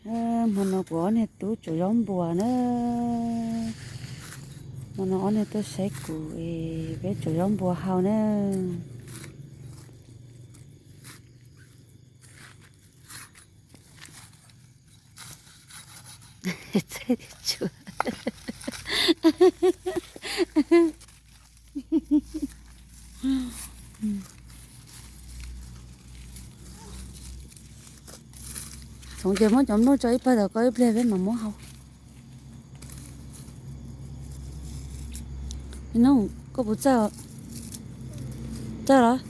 Hmo no kuv ob niag tub tsuav zaub npuas na. Hmo no ob niag tuaj saib kuv es peb tsuav zaub npuas haus na. Txhoov ces muab cov nplooj tso ib pawg tom ko ib pliag peb mam muab haus. Koj puas txawj? Txawj los?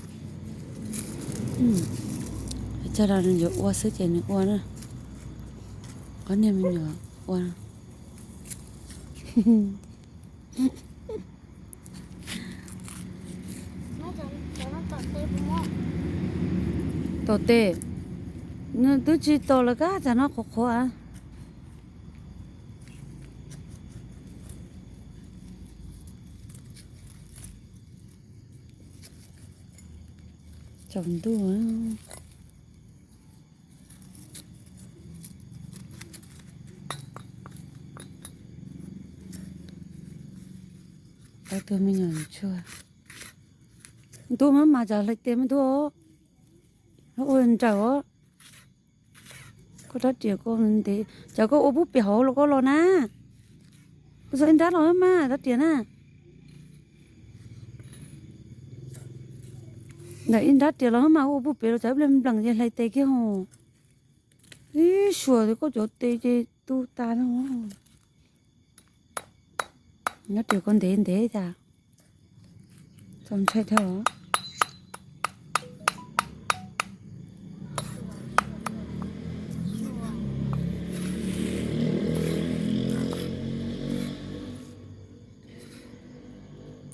Txawj los nws yuav ua xwb ces nws ua na. Ob niag me nyuam ua. Tom tes, nws twb tsis tom lawm kab tsam no qhuav qhuav. Tsaus ntuj. Ob tug me nyuam tshuaj. Tub mab mas tsam hlais tes me tub os. Ua nrawm os. Koj rab riam koj ntev, cas koj ua pub pem hauv los koj los na. Koj txhob ib nrab los mas rab riam na. Ntawm ib nrab riam los mas ua pub pem los cas ib pliag npleem ces hlais tes kiag hos. Ib suam koj cov tes ces tu tas no. Rab riam koj ntev ntev cas. Txaus ntshai dhau.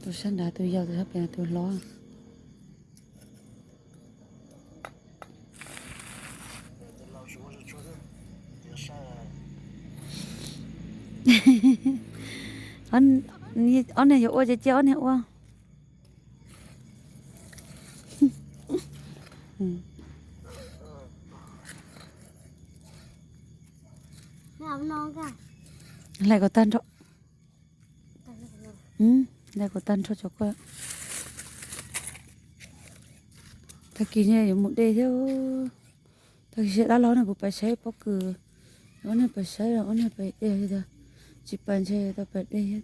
Tus sab nrad tus yau, tus sab pem tus hlob. Ob niag yuav ua ces cia ob niag ua. Hlais kom tag nrho. Hlais kom tag nrho cov koj. Tag kis yuav mus de thiab. Tag kis dab laug ne kuv pais saib pob kws, ob niag pais saib, ob niag pais de, tsis pais ntshe tau pais de thiab.